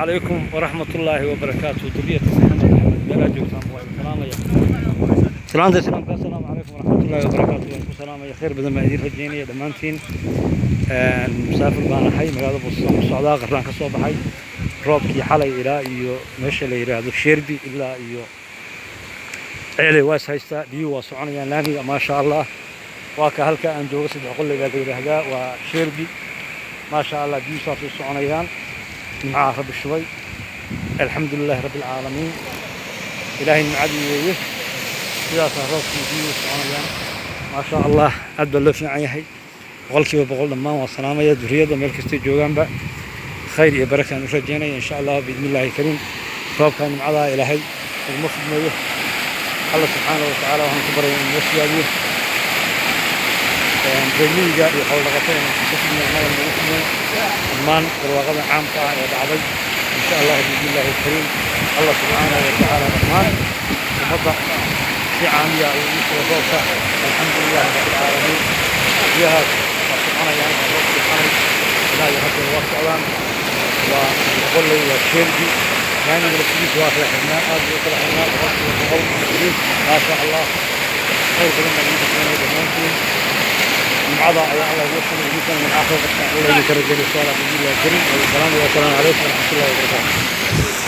Calaykum waraxmatullaahi wabarakaatu. Duriyata Maxamed Axmed, meelaa joogtaan waa idin salaamaya. Salaanta islaamka, assalaamu calaykum waraxmatullaahi wabarakaatu. Waan ku salaamaya, khayr badan baan idiin rajeynaya dhammaantiin. Musaafir baan ahay, magaalada Boosaaso ku socdaa, Qarraan ka soo baxay. Roobkii xalay ilaa iyo meesha la yidhaahdo Sheerbi ilaa iyo Ceeley waa is haystaa, biyuhu waa soconayaan laamiga, maasha Allah. Waa ka halka aan joogo, Saddex Qolley baa la yidhaahdaa, waa Sheerbi. Maasha Allah, biyuhu saasay u soconayaan. Nimcaha Rabbi shubay, alxamdu lilaahi rabbi alcaalamiin, Ilaahay nimcadii weeye. Sidaasaa roobkii biyuhu soconayaan, maasha Allah, aad baa loo fiican yahay, 100%. Dhammaan waa salaamaya duriyadda meel kastay joogaanba, khayr iyo barakaan u rajeynaya, insha Allah, biidni illaahi kariim. Roobkaa nimcadaa Ilaahay naguma fidmeeyo. Alla subxaana wa tacaala waxaan ku baraya inuu noo siyaadiyo. Reer miyiga iyo xoolo dhaqatada ka fidmeen, annaga nagu fidmeen dhammaan barwaaqada caamka ah ee dhacday, insha Allah, biidni illaahi kariim. Allah subxaana wa tacaala dhammaan ummadda si caamiya ayuu ugu shuba roobka, alxamdu lilahi rabbi alcaalamiin. Biyahaas waa soconayaan, waa roobkii xalay ilaa iyo haddana waa socdaan. Waa Boqolley, waa Sheerbi. Laamiga laftigiisa waa kala xirnaa, aad buu u kala xirnaa, 100%, maasha Allah. Khayr badan baan idin rajeynaya dhammaantiin. Nimcada ayaa Allah inoo shubay, idinkana nimca khayr qabtaan Allah idinka rajeynaya, insha Allah, biidni illahi kariim. Salaam, assalaamu calaykum waraxmatullahi wabarakaatu.